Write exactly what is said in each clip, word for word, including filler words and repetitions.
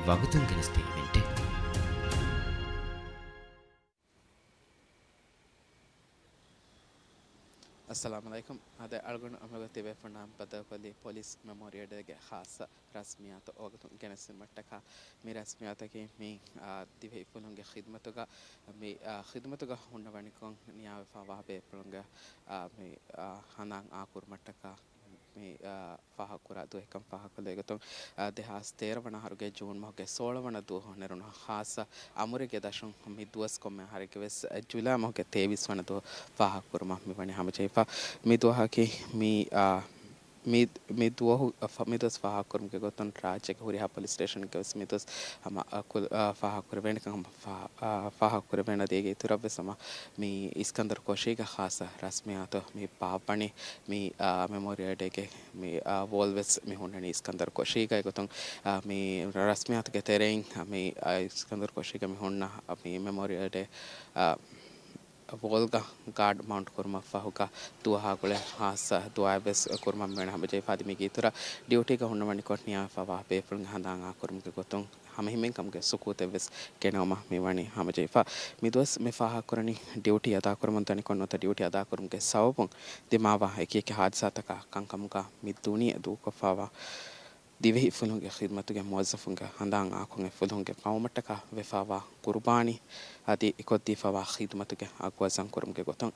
ވަގުތުން ގެނެސްދޭ އިވެންޓެއް. އައްސަލާމު ޢަލައިކުމް. އާދެ، އަޅުގަނޑު އަމިއްލަ ތިބޭފުޅުންނާ ބައްދަލުކޮށްލީ ޕޮލިސް މެމޯރިއަލް ޑޭގެ ޚާއްޞަ ރަސްމިއްޔާތު ވަގުތުން ގެނެސްދިނުމަށްޓަކާ. މި ރަސްމިއްޔާތަކީ މި، އާ، ދިވެހި ފުލުހުންގެ ޚިދުމަތުގަ، މި، އާ، ޚިދުމަތުގަ ހުންނަވަނިކޮށް ނިޔާވެފައިވާ ބޭފުޅުންގެ، އާ، މި، އާ، ހަނދާން އާކުރުމަށްޓަކާ މި، އާ، ފާހަގަކުރާ ދުވަހެއްކަން ފާހަގަކޮށްލައިގަތުން، އާ، ދެހާސް ތޭރަ ވަނަ އަހަރުގެ ޖޫން މަހުގެ ސޯޅަ ވަނަ ދުވަހު ނެރުނު ޚާއްޞަ އަމުރެއްގެ ދަށުން މި ދުވަސް ކޮންމެ އަހަރެއްގެ ވެސް ޖުލައި މަހުގެ ތޭވީސް ވަނަ ދުވަހު ފާހަގަކުރުމަށް މި ވަނީ ހަމަޖެހިފަ. މި ދުވަހަކީ މި، އާ، މި، މި ދުވަހު، މި ދުވަސް ފާހަގަކުރުމުގެ ގޮތުން ރާއްޖޭގެ ހުރިހާ ޕޮލިސް ސްޓޭޝަންގެ ވެސް މި ދުވަސް ހަމަ، އަ، ކުލަ، އާ، ފާހަގަކުރެވޭނެކަން ހަމަ ފާ-، އާ، ފާހަގަކުރެވޭނެ ދޭގެ އިތުރަށްވެސް ހަމަ މި އިސްކަންދަރު ކޮށީގަ ޚާއްޞަ ރަސްމިއްޔާތު މި ބާއްވަނީ. މި، އާ، މެމޯރިއަލް ޑޭގެ މި، އާ، ވޯލް ވެސް މި ހުންނަނީ އިސްކަންދަރު ކޮށީގަ. އެގޮތުން، އާ، މި ރަސްމިއްޔާތުގެ ތެރެއިން، އާ، މި، އާ، އިސްކަންދަރު ކޮށީގަ މި ހުންނަ، އާ، މި މެމޯރިއަލް ޑޭ، އާ، ވޯލްގަ ގާޑް މައުންޓް ކުރުމަށްފަހުގަ ދުވަހާ ގުޅޭ ޚާއްޞަ ދުޢާއެއްވެސް ކުރުމަށް މިވަނީ ހަމަޖެހިފަ. އަދި މީގެ އިތުރަށް ޑިއުޓީގަ ހުންނަވަނިކޮށް ނިޔާވެފައިވާ ބޭފުޅުންގެ ހަނދާން އާކުރުމުގެ ގޮތުން ހަމަހިމޭންކަމުގެ ސުކޫތެއްވެސް ގެނައުމަށް މިވަނީ ހަމަޖެހިފަ. މިދުވަސް މި ފާހަގަކުރަނީ ޑިއުޓީ އަދާކުރުމުން ދަނިކޮށް ނުވަތަ ޑިއުޓީ އަދާކުރުމުގެ ސަބަބުން ދިމާވާ އެކިއެކި ހާދިސާތަކާ ކަންކަމުގަ މި ދުނިޔެ ދޫކޮށްފައިވާ ދިވެހި ފުލުހުންގެ ޚިދުމަތުގެ މުވައްޒަފުންގެ ހަނދާން އާކުން އެ ފުލުހުންގެ ޤައުމަށްޓަކާ ވެފައިވާ ޤުރުބާނީ އަދި އެކޮށްދީފައިވާ ޚިދުމަތުގެ އަގު އަޒަން ކުރުމުގެ ގޮތުން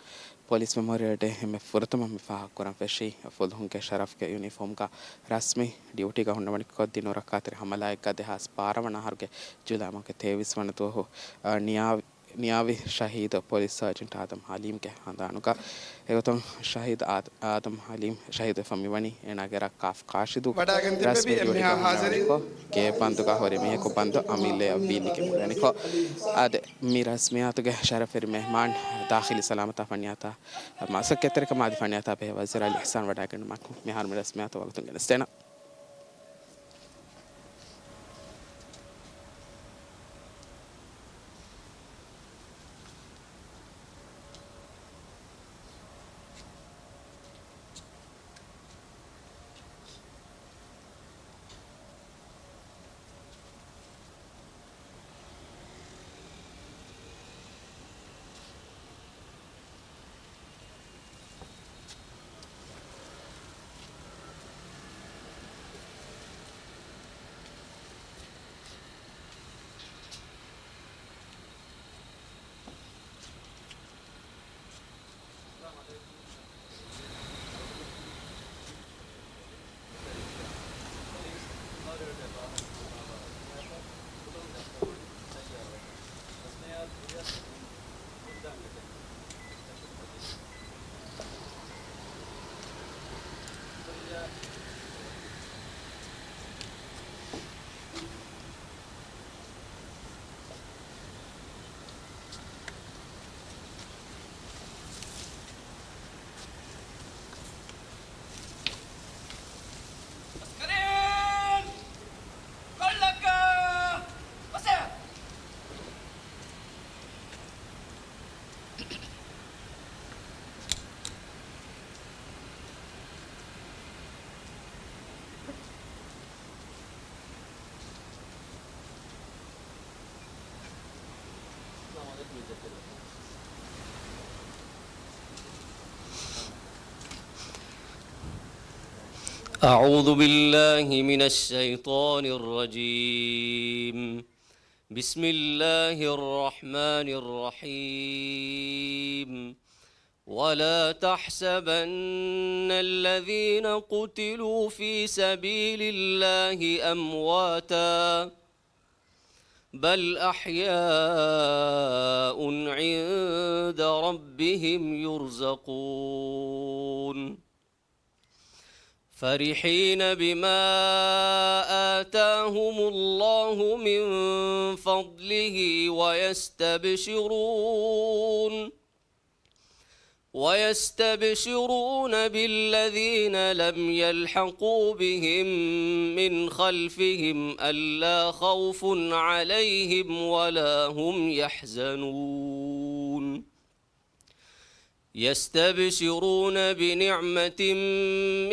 ޕޮލިސް މެމޯރިއަލް ޑޭ އެންމެ ފުރަތަމަ މި ފާހަގަކުރަން ފެށީ ފުލުހުންގެ ޝަރަފްގެ ޔުނީފޯމްގަ ރަސްމީ ޑިއުޓީގަ ހުންނަވަނިކޮށް ދިނު ރައްކާތެރި ހަމަލާއެއްގަ ދެހާސް ބާރަ ވަނަ އަހަރުގެ ޖުލައި މަހުގެ ތޭވީސް ވަނަ ދުވަހު، އަ، ނިޔާ-، ނިޔާވި ޝަހީދު ޕޮލިސް ސާޖެންޓް އާދަމް ޙަލީމްގެ ހަނދާނުގަ. އެގޮތުން ޝަހީދު އާދ-، އާދަމް ޙަލީމް ޝަހީދުވެފަ މިވަނީ އޭނާގެ ރައްކާ ކާށިދޫ ވަޑާގެން ތިއްބެވި ރަސްމީ އެންމެހާ ޑިއުޓީގަ ހާޒިރީ. ހުންނަވަނިކޮށް، ގޭ ބަންދުގަ ހުރި މީހަކު ބަންދު އަމިއްލައަށް ވީއްލިގެން މިވަނިކޮށް، އާދެ، މި ރަސްމިއްޔާތުގެ ޝަރަފުވެރި މެހްމާން ދާޚިލީ ސަލާމަތާ ފަނިޔާތާ މަސައްކަތްތެރިކަމާ އަދި ފަނިޔާތާ ބެހޭ ވަޒީރު އަލީ އިޙްސާން ވަޑާގެން މިހާރު މި ރަސްމިއްޔާތު ވަގުތުން ގެނެސްދޭނަން. أعوذ بالله من الشيطان الرجيم. بسم الله الرحمن الرحيم. ولا تحسبن الذين قتلوا في سبيل الله أمواتا، بل أحياء عند ربهم يرزقون. فرحين بما آتاهم الله من فضله ويستبشرون، ويستبشرون بالذين لم يلحقوا بهم من خلفهم ألا خوف عليهم ولا هم يحزنون. يستبشرون بنعمة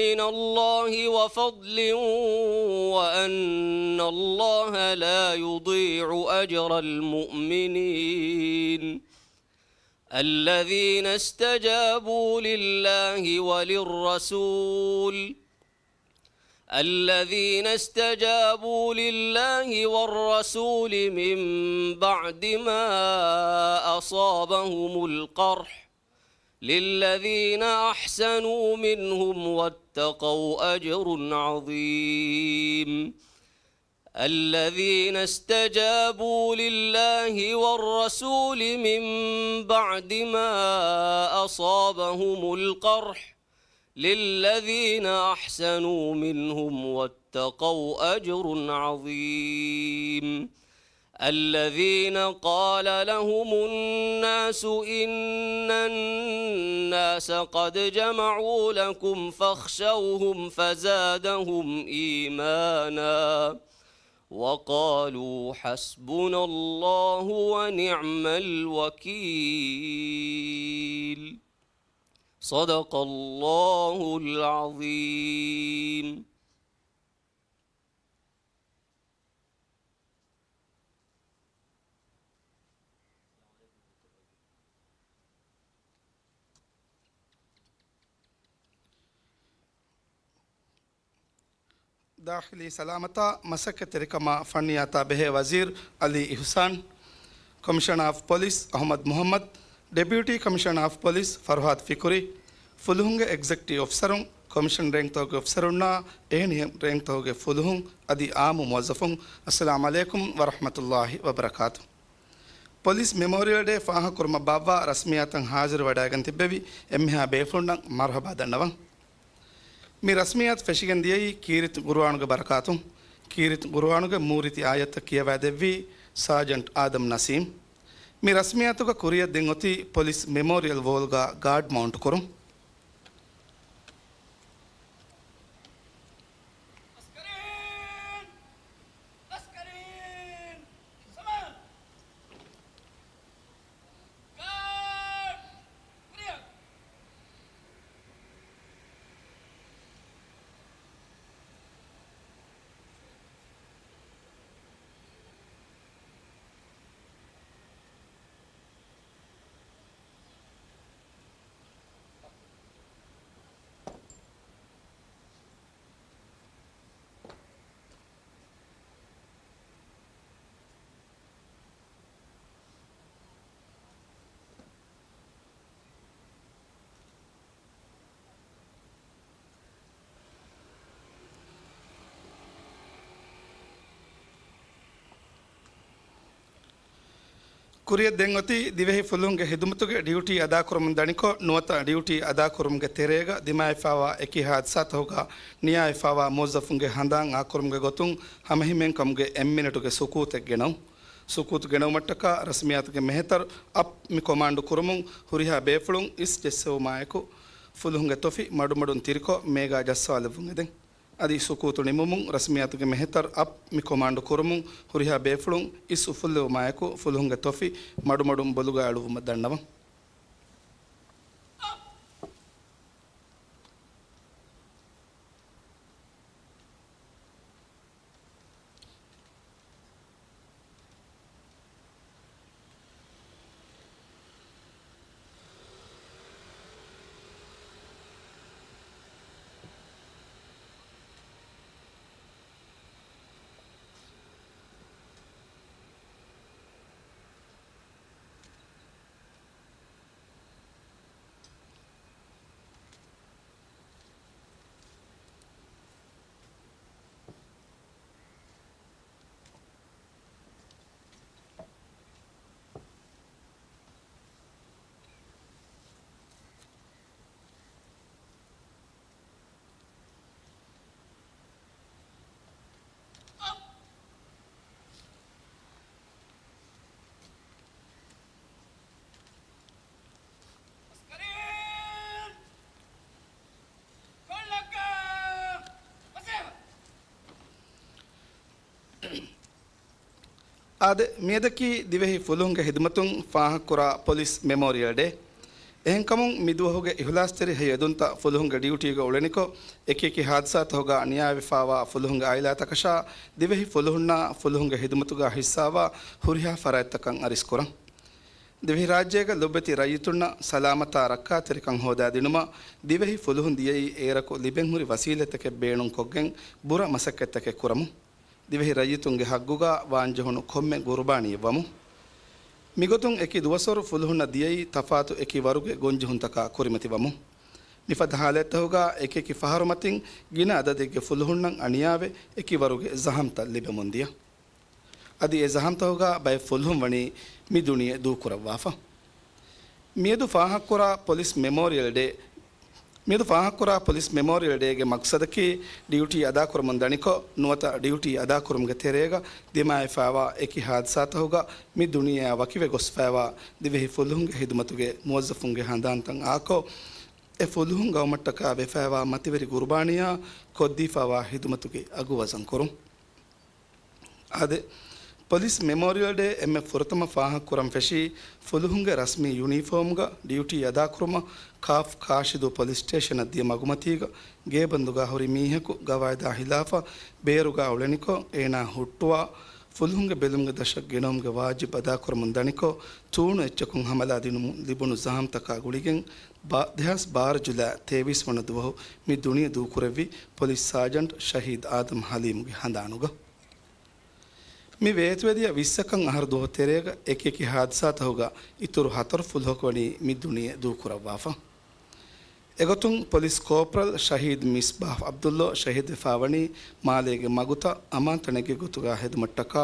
من الله وفضل وأن الله لا يضيع أجر المؤمنين. الذين استجابوا لله وللرسول الذين استجابوا لله والرسول من بعد ما أصابهم القرح للذين أحسنوا منهم واتقوا أجر عظيم. الذين استجابوا لله والرسول من بعد ما أصابهم القرح للذين أحسنوا منهم واتقوا أجر عظيم. الذين قال لهم الناس إن الناس قد جمعوا لكم فاخشوهم فزادهم إيمانا وقالوا حسبنا الله ونعم الوكيل. صدق الله العظيم. ދާޚިލީ ސަލާމަތާ، މަސައްކަތްތެރިކަމާ ފަންނިޔާތާ ބެހޭ ވަޒީރު އަލީ އިޙުސާން، ކޮމިޝަނަރ އޮފް ޕޮލިސް އަޙުމަދު މުޙައްމަދު، ޑެޕިއުޓީ ކޮމިޝަނަރ އޮފް ޕޮލިސް ފަރުހާދު ފިކުރީ، ފުލުހުންގެ އެގްޒެކެޓިވް އޮފިސަރުން، ކޮމިޝަން ރޭންކްތަކުގެ އޮފިސަރުންނާ އެހެނިހެން ރޭންކްތަކުގެ ފުލުހުން އަދި އާއްމު މުވައްޒަފުން، އައްސަލާމު ޢަލައިކުމް ވަރަޙްމަތުﷲި ވަބަރަކާތު. ޕޮލިސް މެމޯރިއަލް ޑޭ ފާހަގަކުރުމަށް ބާއްވާ ރަސްމިއްޔާތަށް ހާޒިރުވެވަޑައިގެން ތިއްބެވި އެންމެހާ ބޭފުޅުންނަށް މަރުޙަބާ ދަންނަވަން. މި ރަސްމިއްޔާތު ފެށިގެން ދިޔައީ ކީރިތި ޤުރުއާނުގެ ބަރަކާތުން. ކީރިތި ޤުރުއާނުގެ މޫރިތި އާޔަތްތައް ކިޔަވައިދެއްވީ ސާޖަންޓް އާދަމް ނަސީމް. މި ރަސްމިއްޔާތުގެ ކުރިއަށް ދެން އޮތީ ޕޮލިސް މެމޯރިއަލް ވޯލްގަ ގާޑް މައުންޓް ކުރުން. ޢަސްކަރީން! ޢަސްކަރީން! ސަމާން! ގާޑް! ކުރިއަށް! ކުރިއަށް ދެން އޮތީ ދިވެހި ފުލުހުންގެ ހިދުމަތުގެ ޑިއުޓީ އަދާކުރަމުން ދަނިކޮށް، ނުވަތަ ޑިއުޓީ އަދާކުރުމުގެ ތެރޭގަ ދިމާވެފާވާ އެކި ހާދިސާތަކުގަ ނިޔާވެފާވާ މުވައްޒަފުންގެ ހަނދާން އާކުރުމުގެ ގޮތުން ހަމަހިމޭންކަމުގެ އެއްމިނެޓުގެ ސުކޫތެއް ގެނައުން. ސުކޫތު ގެނައުމަށްޓަކާ ރަސްމިއްޔާތުގެ މެހެތަރު އަޕް މި ކޮމާންޑު ކުރުމުން ހުރިހާ ބޭފުޅުން އިސް ޖެއްސެވުމާއެކު، ފުލުހުންގެ ތޮފި މަޑުމަޑުން ތިރިކޮށް މޭގާ ޖައްސަވާލެއްވުން އެދެން. އަދި ސުކޫތު ނިމުމުން ރަސްމިއްޔާތުގެ މެހެތަރު އަޕް މި ކޮމާންޑު ކުރުމުން ހުރިހާ ބޭފުޅުން އިސް އުފުއްލެވުމާއެކު ފުލުހުންގެ ތޮފި މަޑުމަޑުން ބޮލުގަ އެޅުއްވުމަށް ދަންނަވަން. އާދެ، މިއަދަކީ ދިވެހި ފުލުހުންގެ ހިދުމަތުން ފާހަގަކުރާ ޕޮލިސް މެމޯރިއަލް ޑޭ. އެހެންކަމުން މިދުވަހުގެ އިހުލާސްތެރި ހެޔޮއެދުންތައް ފުލުހުންގެ ޑިއުޓީގަ އުޅެނިކޮށް، އެކިއެކި ހާދިސާތަކުގަ ނިޔާވެފާވާ ފުލުހުންގެ އާއިލާތަކަށާ ދިވެހި ފުލުހުންނާ ފުލުހުންގެ ހިދުމަތުގަ ހިއްސާވާ ހުރިހާ ފަރާތްތަކަށް އަރިސްކުރަން. ދިވެހިރާއްޖޭގަ ލޮބުވެތި ރައްޔިތުންނަށް ސަލާމަތާ ރައްކާތެރިކަން ހޯދާދިނުމަށް ދިވެހި ފުލުހުން ދިޔައީ އޭރަކު ލިބެންހުރި ވަސީލަތްތަކެއް ބޭނުންކޮށްގެން ބުރަ މަސައްކަތްތަކެއް ކުރަމުން. ދިވެހި ރައްޔިތުންގެ ހައްގުގަ ވާންޖެހުނު ކޮންމެ ގުރުބާނީއެއް ވަމުން. މިގޮތުން އެކި ދުވަސްވަރު ފުލުހުންނަށް ދިޔައީ ތަފާތު އެކި ވަރުގެ ގޮންޖެހުންތަކާ ކުރިމަތިވަމުން. މިފަދަ ހާލަތްތަކުގަ އެކިއެކި ފަހަރު މަތިން ގިނަ އަދަދެއްގެ ފުލުހުންނަށް އަނިޔާވެ، އެކި ވަރުގެ ޒަހަމްތައް ލިބެމުންދިޔަ. އަދި އެ ޒަހަމްތަކުގަ ބައެއް ފުލުހުން ވަނީ މި ދުނިޔެ ދޫކުރައްވާފަ. މިއަދު ފާހަގަކުރާ ޕޮލިސް މެމޯރިއަލް ޑޭ، މިއަދު ފާހަގަކުރާ ޕޮލިސް މެމޯރިއަލް ޑޭގެ މަގްސަދަކީ ޑިއުޓީ އަދާކުރަމުން ދަނިކޮށް، ނުވަތަ ޑިއުޓީ އަދާކުރުމުގެ ތެރޭގަ ދިމާވެފާވާ އެކި ހާދިސާތަކުގަ މި ދުނިޔެއާ ވަކިވެ ގޮސްފައިވާ ދިވެހި ފުލުހުންގެ ހިދުމަތުގެ މުވައްޒަފުންގެ ހަނދާންތައް އާކޮށް، އެ ފުލުހުން ގައުމަށްޓަކާ ވެފައިވާ މަތިވެރި ގުރުބާނީއާ ކޮށްދީފާވާ ހިދުމަތުގެ އަގު ވަޒަންކުރުން. އާދެ، ޕޮލިސް މެމޯރިއަލް ޑޭ އެންމެ ފުރަތަމަ ފާހަގަކުރަން ފެށީ، ފުލުހުންގެ ރަސްމީ ޔުނީފޯމުގަ ޑިއުޓީ އަދާކުރުމަށް ކާފް ކާށިދޫ ޕޮލިސް ސްޓޭޝަނަށް ދިޔަ މަގުމަތީގަ، ގޭބަންދުގަ ހުރި މީހަކު ގަވާއިދާ ހިލާފަށް ބޭރުގަ އުޅެނިކޮށް، އޭނާ ހުއްޓުވާ، ފުލުހުންގެ ބެލުމުގެ ދަށަށް ގެނައުމުގެ ވާޖިބް އަދާކުރަމުން ދަނިކޮށް، ތޫނު އެއްޗަކުން ހަމަލާ ދިނުމުން ލިބުނު ޒަހަމްތަކާ ގުޅިގެން، ބާ-، ދެހާސް ބާރަ ޖުލައި ތޭވީސް ވަނަ ދުވަހު މި ދުނިޔެ ދޫކުރެއްވި ޕޮލިސް ސާޖަންޓް ޝަހީދް އާދަމް ހަލީމުގެ ހަނދާނުގަ. މި ވޭތުވެދިޔަ ވިއްސަކަށް އަހަރު ދުވަހު ތެރޭގަ އެކި އެކި ހާދިސާތަކުގަ އިތުރު ހަތަރު ފުލުހަކު ވަނީ މި ދުނިޔެ ދޫކުރައްވާފަ. އެގޮތުން ޕޮލިސް ކޯޕްރަލް ޝަހީދް މިސްބާހް ޢަބްދުﷲ ޝަހީދުވެފާވަނީ މާލޭގެ މަގުތައް އަމާންތަނެއްގެ ގޮތުގަ ހެދުމަށްޓަކާ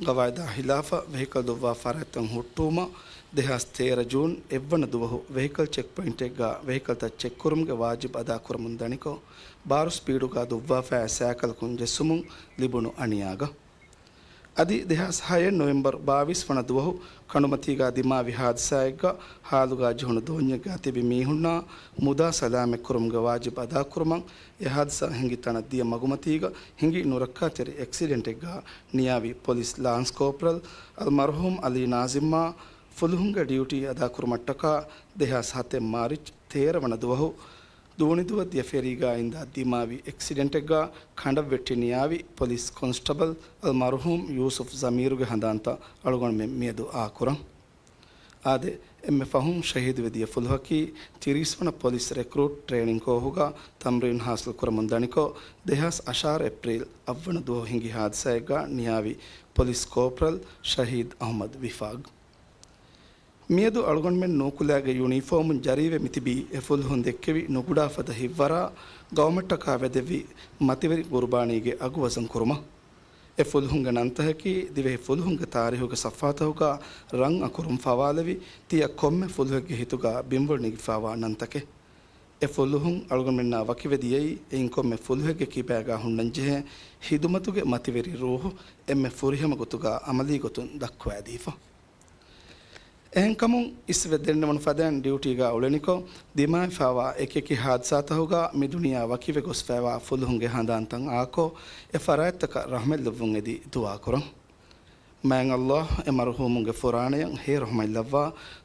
ގަވާއިދާ ހިލާފަށް ވެހިކަލް ދުއްވާ ފަރާތްތައް ހުއްޓުވުމަށް ދެހާސް ތޭރަ ޖޫން އެއްވަނަ ދުވަހު ވެހިކަލް ޗެކްޕޮއިންޓެއްގަ ވެހިކަލްތައް ޗެކްކުރުމުގެ ވާޖިބް އަދާކުރަމުން ދަނިކޮށް، ބާރު ސްޕީޑުގަ ދުއްވާފައި ސައިކަލަކުން ޖެއްސުމުން ލިބުނު އަނިޔާގަ. އަދި ދެހާސް ހައެއް ނޮވެމްބަރު ބާވީސް ވަނަ ދުވަހު ކަނޑުމަތީގަ ދިމާވި ހާދިސާއެއްގަ ހާލުގަ ޖެހުނު ދޯންޏެއްގަ ތިބި މީހުންނާ މުދާ ސަލާމަތްކުރުމުގެ ވާޖިބް އަދާކުރުމަށް އެ ހާދިސާ ހިނގި ތަނަށް ދިޔަ މަގުމަތީގަ ހިނގި ނުރައްކާތެރި އެކްސިޑެންޓެއްގަ ނިޔާވި ޕޮލިސް ލާންސް ކޯޕްރަލް އަލްމަރްޙޫމް އަލީ ނާޒިމްއާ ފުލުހުންގެ ޑިއުޓީ އަދާކުރުމަށްޓަކާ ދެހާސް ހަތެއް މާރިޗް ތޭރަ ވަނަ ދުވަހު ދޫނިދުވަށް ދިޔަ ފެރީގަ އިންދާ ދިމާވި އެކްސިޑެންޓެއްގަ ކަނޑަށްވެއްޓި ނިޔާވި ޕޮލިސް ކޮންސްޓަބަލް އަލްމަރުޙޫމް ޔޫސުފް ޒަމީރުގެ ހަނދާންތައް އަޅުގަނޑުމެން މިއަދު އާކުރަން. އާދެ، އެންމެ ފަހުން ޝަހީދުވެ ދިޔަ ފުލުހަކީ ތިރީސް ވަނަ ޕޮލިސް ރެކްރޫޓް ޓްރޭނިން ކޯހުގަ ތަމްރީން ހާސިލް ކުރަމުން ދަނިކޮށް، ދެހާސް އަށާރަ އޭޕްރީލް އަށްވަނަ ދުވަހު ހިނގި ހާދިސާއެއްގަ ނިޔާވި ޕޮލިސް ކޯޕްރަލް ޝަހީދް އަޙްމަދު ވިފާގް. މިއަދު އަޅުގަނޑުމެން ނޫކުލައިގެ ޔުނީފޯމުން ޖަރީވެ މިތިބީ އެ ފުލުހުން ދެއްކެވި ނުގުޑާ ފަދަ ހިތްވަރާ ގައުމަށްޓަކާ ވެދެއްވި މަތިވެރި ގުރުބާނީގެ އަގު ވަޒަން ކުރުމަށް. އެ ފުލުހުންގެ ނަންތަކަކީ ދިވެހި ފުލުހުންގެ ތާރީހުގެ ސަފްހާތަކުގަ ރަން އަކުރުން ފަވާލެވި ތިޔަ ކޮންމެ ފުލުހެއްގެ ހިތުގަ ބިންވަޅު ނެގިފާވާ ނަންތަކެއް. އެ ފުލުހުން އަޅުގަނޑުމެންނާ ވަކިވެ ދިޔައީ އެއިން ކޮންމެ ފުލުހެއްގެ ކިބާގަ ހުންނަންޖެހޭ ހިދުމަތުގެ މަތިވެރި ރޫހު އެންމެ ފުރިހަމަ ގޮތުގަ އަމަލީ ގޮތުން ދައްކުވައިދީފަ. އެހެންކަމުން އިސްވެ ދެންނެވުނު ފަދައިން ޑިއުޓީގަ އުޅެނިކޮށް، ދިމާވެފާވާ އެކިއެކި ހާދިސާތަކުގަ މި ދުނިޔެއާ ވަކިވެ ގޮސްފައިވާ ފުލުހުންގެ ހަނދާންތައް އާކޮށް، އެ ފަރާތްތަކަށް ރަޙްމަތް ލެއްވުން އެދި ދުޢާކުރަން. މާތް ﷲ އެ މަރުޙޫމުންގެ ފުރާނަޔަށް ހޭ ރަޙްމަތްލައްވާ،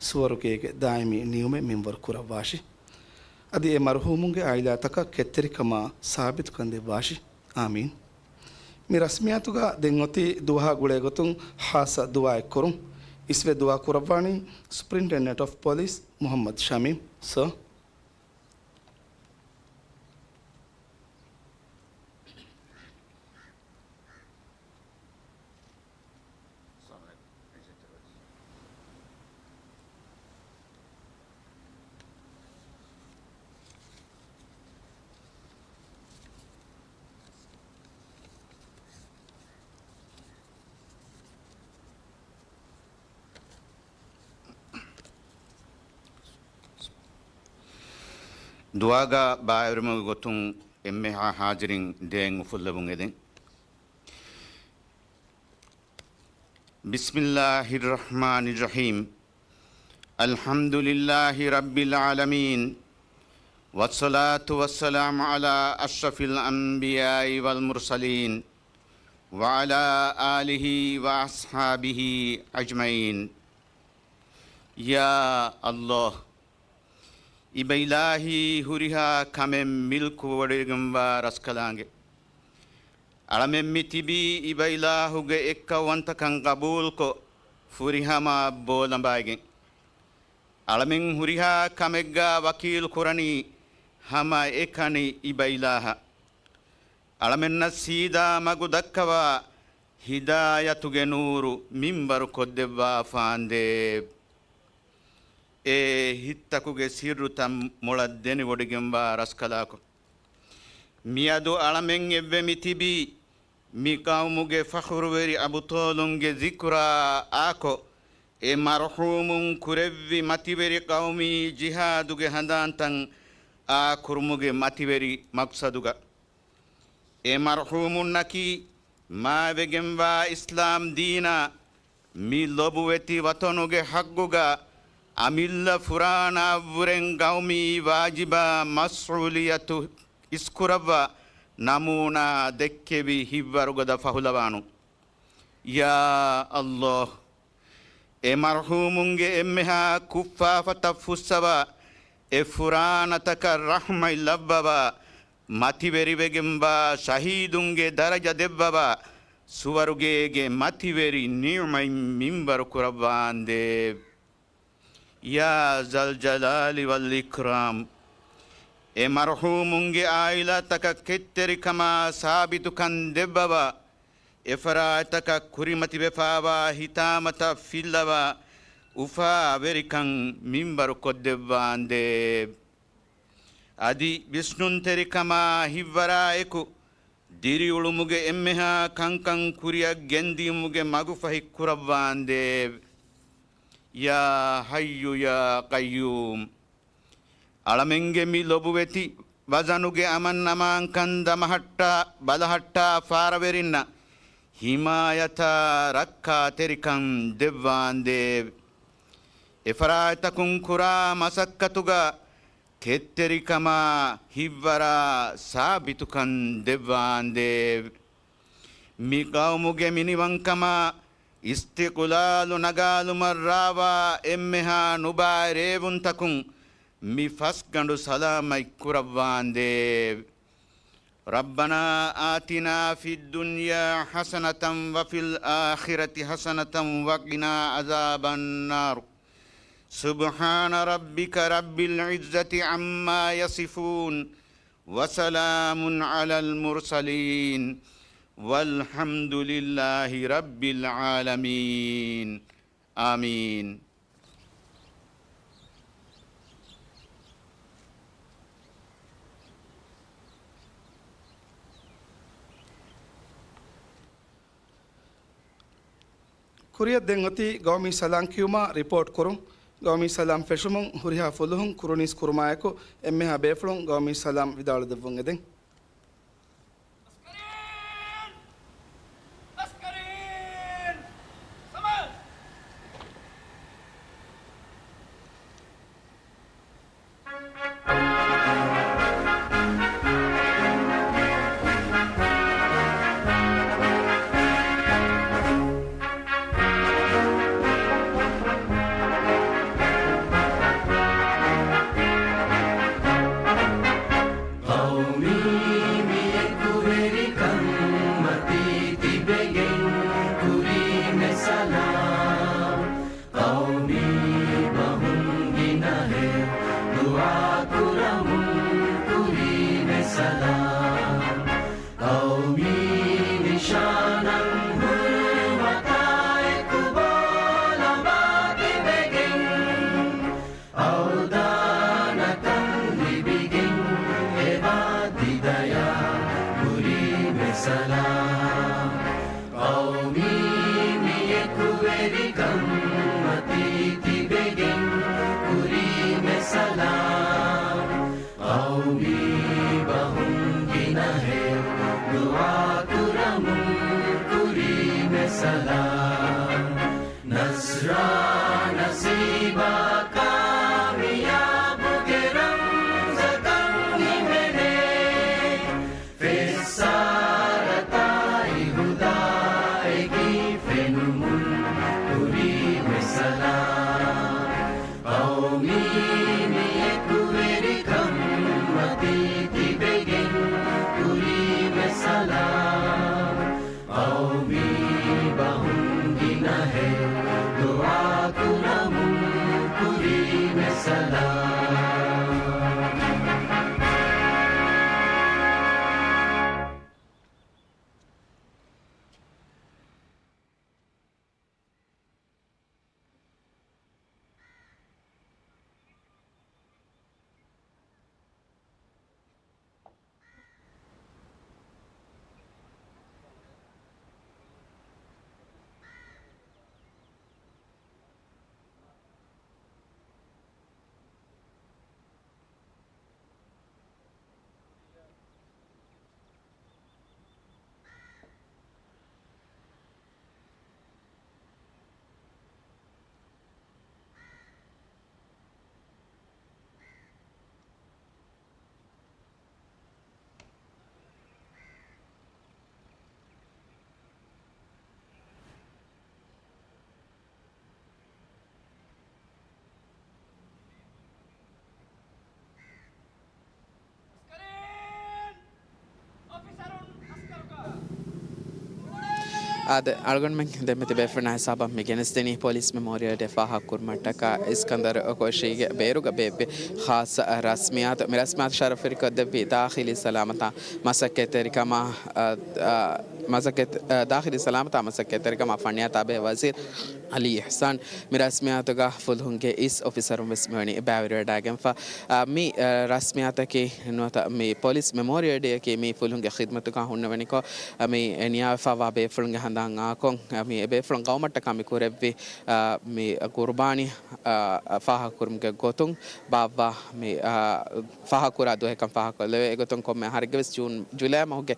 ސުވަރުގޭގެ ދާއިމީ ނިޢުމަތް މިންވަރު ކުރައްވާށި. އަދި އެ މަރުޙޫމުންގެ އާއިލާތަކަށް ކެތްތެރިކަމާ ސާބިތުކަން ދެއްވާށި. އާމީން. މި ރަސްމިއްޔާތުގަ ދެން އޮތީ ދުވަހާ ގުޅޭގޮތުން ޚާއްޞަ ދުޢާއެއް ކުރުން. އިސްވެ ދުޢާ ކުރައްވާނީ ސުޕްރިންޓެންޑެންޓް އޮފް ޕޮލިސް މުޙައްމަދު ޝަމީމް ސަރ. ދުޢާގަ ބައިވެރިވުމުގެ ގޮތުން އެންމެހާ ހާޒިރީން ދެއަތް އުފުއްލެވުން އެދެން. بسم الله الرحمن الرحيم. الحمد لله رب العالمين. والصلاة والسلام على أشرف الأنبياء والمرسلين. وعلى آله وأصحابه أجمعين. يا الله، އިބައިލާހީ ހުރިހާ ކަމެއް މިލްކުވެވޮޑިގެންވާ ރަސްކަލާނގެ. އަޅަމެން މި ތިބީ އިބައިލާހުގެ އެއްކައުވަންތަކަން ގަބޫލުކޮށް، ފުރިހަމަ ބޯލަނބާއިގެން. އަޅަމެން ހުރިހާ ކަމެއްގަ ވަކީލު ކުރަނީ ހަމަ އެކަނި އިބައިލާހަށް. އަޅަމެންނަށް ސީދާ މަގު ދައްކަވާ ހިދާޔަތުގެ ނޫރު މިންވަރު ކޮށްދެއްވާފާނދޭ. އޭ ހިތްތަކުގެ ސިއްރުތައް މޮޅަށް ދެނެވޮޑިގެންވާ ރަސްކަލާކޮ. މިއަދު އަޅަމެން އެއްވެ މި ތިބީ، މި ޤައުމުގެ ފަޚުރުވެރި އަބުޠާލުންގެ ޛިކުރާ އާކޮށް، އެ މަރުޙޫމުން ކުރެއްވި މަތިވެރި ޤައުމީ ޖިހާދުގެ ހަނދާންތައް އާކުރުމުގެ މަތިވެރި މަޤްޞަދުގަ. އެ މަރުޙޫމުންނަކީ މާވެގެންވާ އިސްލާމް ދީނާ މި ލޮބުވެތި ވަޠަނުގެ ޙައްޤުގަ އަމިއްލަ ފުރާނައަށްވުރެން ޤައުމީ ވާޖިބާ މަސްއޫލިއްޔަތު އިސްކުރައްވާ ނަމޫނާ ދެއްކެވި ހިތްވަރުގަދަ ފަހުލަވާނު. ޔާ އައްލާހް! އެ މަރުޙޫމުންގެ އެންމެހާ ކުށްފާފަތައް ފުއްސަވާ، އެ ފުރާނަތަކަށް ރަޙްމަތް ލައްވަވާ، މަތިވެރިވެގެންވާ ޝަހީދުންގެ ދަރަޖަ ދެއްވަވާ، ސުވަރުގޭގެ މަތިވެރި ނިޢުމަތް މިންވަރު ކުރައްވާނދޭ. ޔާ ޒަލްޖަލާލި ވަލްއިކްރާމް! އެ މަރުޙޫމުންގެ އާއިލާތަކަށް ކެތްތެރިކަމާ ސާބިތުކަން ދެއްވަވާ، އެފަރާތްތަކަށް ކުރިމަތިވެފާވާ ހިތާމަތައް ފިއްލަވާ، އުފާވެރިކަން މިންވަރު ކޮށްދެއްވާނދޭ. އަދި ވިސްނުންތެރިކަމާ ހިތްވަރާއެކު، ދިރިއުޅުމުގެ އެންމެހާ ކަންކަން ކުރިއަށް ގެންދިޔުމުގެ މަގުފަހި ކުރައްވާނދޭ. ޔާ ޙައްޔު ޔާ ޤައްޔޫމް! އަޅަމެންގެ މި ލޮބުވެތި ވަޒަނުގެ އަމަން އަމާންކަން ދަމަހައްޓާ، ބަލަހައްޓާ ފާރަވެރިންނަށް ހިމާޔަތާ ރައްކާތެރިކަން ދެއްވާނދޭ. އެފަރާތްތަކުން ކުރާ މަސައްކަތުގަ ކެތްތެރިކަމާ ހިތްވަރާ ސާބިތުކަން ދެއްވާނދޭ. މި ޤައުމުގެ މިނިވަންކަމާ އިސްތިޤުލާލު ނަގާލުމަށް ރާވާ އެންމެހާ ނުބާއި ރޭވުންތަކުން މި ފަސްގަނޑު ސަލާމަތް ކުރައްވާނދޭ. ربنا آتنا في الدنيا حسنة وفي الآخرة حسنة وقنا عذاب النار. سبحان ربك رب العزة عما يصفون. وسلام على المرسلين. والحمد لله رب العالمين. އާމީން. ކުރިއަށް ދެން އޮތީ ގައުމީ ސަލާން ކިޔުމާ ރިޕޯޓް ކުރުން. ގައުމީ ސަލާން ފެށުމުން ހުރިހާ ފުލުހުން ކުރުނީސް ކުރުމާއެކު، އެންމެހާ ބޭފުޅުން ގައުމީ ސަލާން ވިދާޅުދެއްވުން އެދެން. ޤައުމީ މިއެކުވެރިކަންމަތީ ތިބެގެން ކުރީމެ ސަލާމް. ޤައުމީ ބަހުން ގިނަހެޔޮ ދުޢާކުރަމުން ކުރީމެ ސަލާމް. ޤައުމީ ނިޝާނަށް ހުރުމަތާއެކު ބޯލަމާ ތިބެގެން އަވަދާންކަން ލިބިގެން އެބާ ތި ދަޔާ ކުރީމެ ސަލާމް. ޤައުމީ މިއެކުވެރިކަންމަތީ ތިބެގެން ކުރީމެ ސަލާމް. ޤައުމީ ބަހުން ގިނަހެޔޮ ދުޢާކުރަމުން ކުރީމެ ސަލާމް. ނަޞްރާ ނަސީބާ ކާމިޔާބުގެ ރަމްޒަކަށް ހިމެނޭ. ފެއްސާރަތާއި ހުދާއެކީ ފެނުމުން ކުރީމެ ސަލާމް. ޤައުމީ މި އެކުވެ އާދެ، އަޅުގަނޑުމެން ދެންމެ ތިބޭފުޅުންނާ ހިސާބަށް މި ގެނެސްދެނީ ޕޮލިސް މެމޯރިއަލް ޑޭ ފާހަގަކުރުމަށްޓަކާ އިސްކަންދަރު ކޯށީގެ ބޭރުގަ ބޭއްވި ޚާއްޞަ ރަސްމިއްޔާތު. މި ރަސްމިއްޔާތު ޝަރަފުވެރިކޮށްދެއްވީ ދާޚިލީ ސަލާމަތާ މަސައްކަތްތެރިކަމާ، އަ، އަ، މަސައްކަތް، އަ، ދާޚިލީ ސަލާމަތާ މަސައްކަތްތެރިކަމާ ފަންނިޔާ ތާބޭ ވަޒީރު އަލީ އިޙްސާން. މި ރަސްމިއްޔާތުގަ ފުލުހުންގެ އިސް އޮފިސަރުން ވެސް މިވަނީ ބައިވެރިވެވަޑައިގެންފަ. އަ، މި، އަ، ރަސްމިއްޔާތަކީ ނުވަތަ މި ޕޮލިސް މެމޯރިއަލް ޑޭއަކީ މި ފުލުހުންގެ ޚިދްމަތުގަ ހުންނެވެނިކޮށް، އަ، މި ނިޔާވެފަވާ ބޭފުޅުންގެ ހަނދާން އާކޮށް، އަ، މި އެބޭފުޅުން ގައުމަށްޓަކާ މި ކުރެއްވި، އަ، މި ގުރުބާނީ، އަ، ފާހަގަކުރުމުގެ ގޮތުން ބާއްވާ މި، އަ، ފާހަގަކުރާ ދުވަހެއްކަން ފާހަގަކޮށްލެވޭ. އެގޮތުން ކޮންމެ އަހަރެއްގެ ވެސް ޖޫން، ޖުލައި މަހުގެ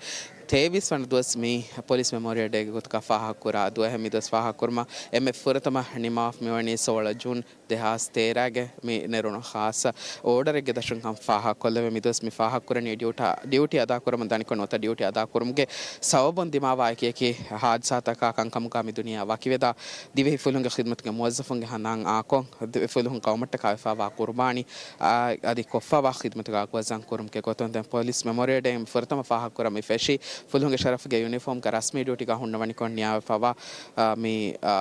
ތޭވީސް ވަނަ ދުވަސް މި ޕޮލިސް މެމޯރިއަލް ޑޭގެ ގޮތުގަ ފާހަގަކުރާ ދުވަހެއް. މި ދުވަސް ފާހަގަކުރުމަށް އެންމެ ފުރަތަމަ ނިމާވެފަ މިވަނީ ސޯޅަ ޖޫން ދެހާސް ތޭރަގެ މި ނެރުނު ޚާއްޞަ އޯޑަރެއްގެ ދަށުން ކަން ފާހަގަކޮށްލެވޭ. މި ދުވަސް މި ފާހަގަކުރަނީ ޑިއުޓާ، ޑިއުޓީ އަދާކުރަމުން ދަނިކޮށް ނުވަތަ ޑިއުޓީ އަދާކުރުމުގެ ސަބަބުން ދިމާވާ އެކި އެކި ހާދިސާތަކާ ކަންކަމުގަ މި ދުނިޔެއަށް ވަކިވެދާ ދިވެހި ފުލުހުންގެ ޚިދްމަތުގެ މުވައްޒަފުންގެ ހަނދާން އާކޮށް، ދިވެހި ފުލުހުން ގައުމަށްޓަކާ ވެފަވާ ޤުރުބާނީ، އާ، އަދި ކޮށްފަވާ ޚިދްމަތުގެ އަގުވަޒަން ކުރުމުގެ ގޮތުން ދެން ޕޮލިސް މެމޯރިއަލް ޑޭ ފުރަތަމަ ފާހަގަކުރަން މި ފެށީ ފުލުހުންގެ ޝަރަފުގެ ޔުނީފޯމްގަ ރަސްމީ ޑިއުޓީގަ ހުންނަވަނިކޮށް ނިޔާވެފަވާ، އާ، މި، އާ،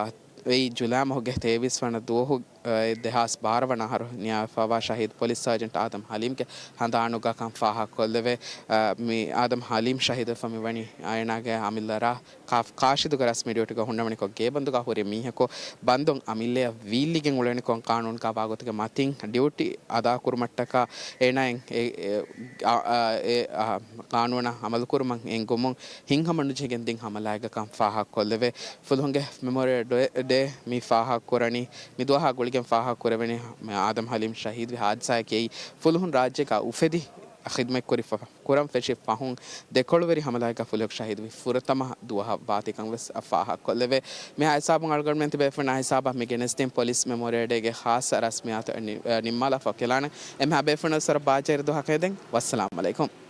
އެއީ ޖުލައި މަހުގެ ތޭވީސް ވަނަ ދުވަހު، އަ، ދެހާސް ބާރަ ވަނަ އަހަރު ނިޔާވެފަވާ ޝަހީދު ޕޮލިސް ސާޖެންޓް އާދަމް ހަލީމްގެ ހަނދާނުގަ ކަން ފާހަގަކޮށްލެވޭ. އަ، މި އާދަމް ހަލީމް ޝަހީދުވެފަ މިވަނީ އޭނާގެ އަމިއްލަ ރާ ކާ-، ކާށިދުގެ ރަސްމީ ޑިއުޓީގަ ހުންނަވަނިކޮށް ގޭބަންދުގަ ހުރި މީހަކު ބަންދުން އަމިއްލައަށް ވީއްލިގެން އުޅެނިކޮށް ޤާނޫނުގަ ވާގޮތުގެ މަތިން ޑިއުޓީ އަދާކުރުމަށްޓަކާ އޭނާއަށް އެ، އެ، އަ، އަ، އެ، އަ، ޤާނޫނަށް ޢަމަލުކުރުމަށް އެންގުމުން ހިތްހަމަނުޖެހިގެން ދިން ހަމަލާއެއްގަކަން ފާހަގަކޮށްލެވޭ. ފުލުހުންގެ މެމޯރިއަލް ޑޭ، ޑޭ މި ފާހަގަކުރަނީ، މި ދުވަހާ ގުޅިގެން ފާހަގަކުރެވެނީ، މި އާދަމް ހަލީމް ޝަހީދުވި ހާދިސާއަކީ ފުލުހުން ރާއްޖޭގަ އުފެދި ޚިދްމަތްކުރި ފަ-، ކުރަން ފެށި ފަހުން ދެކޮޅުވެރި ހަމަލާއެއްގަ ފުލުހެއް ޝަހީދުވި ފުރަތަމަ ދުވަހަށް ވާތީކަން ވެސް ފާހަގަކޮށްލެވޭ. މި ހިސާބުން އަޅުގަނޑުމެން ތިބޭފުޅުންނާ ހިސާބަށް މި ގެނެސްދިން ޕޮލިސް މެމޯރިއަލް ޑޭގެ ޚާއްޞަ ރަސްމިއްޔާތު ނި-، ނިންމާލާފަ ކިލާނެ. އެންމެހާ ބޭފުޅުން ވެސް ވަރަށް ބާއްޖަވެރި ދުވަހަކަށް ހެދެން. ވައްސަލާމް ޢަލައިކުމް.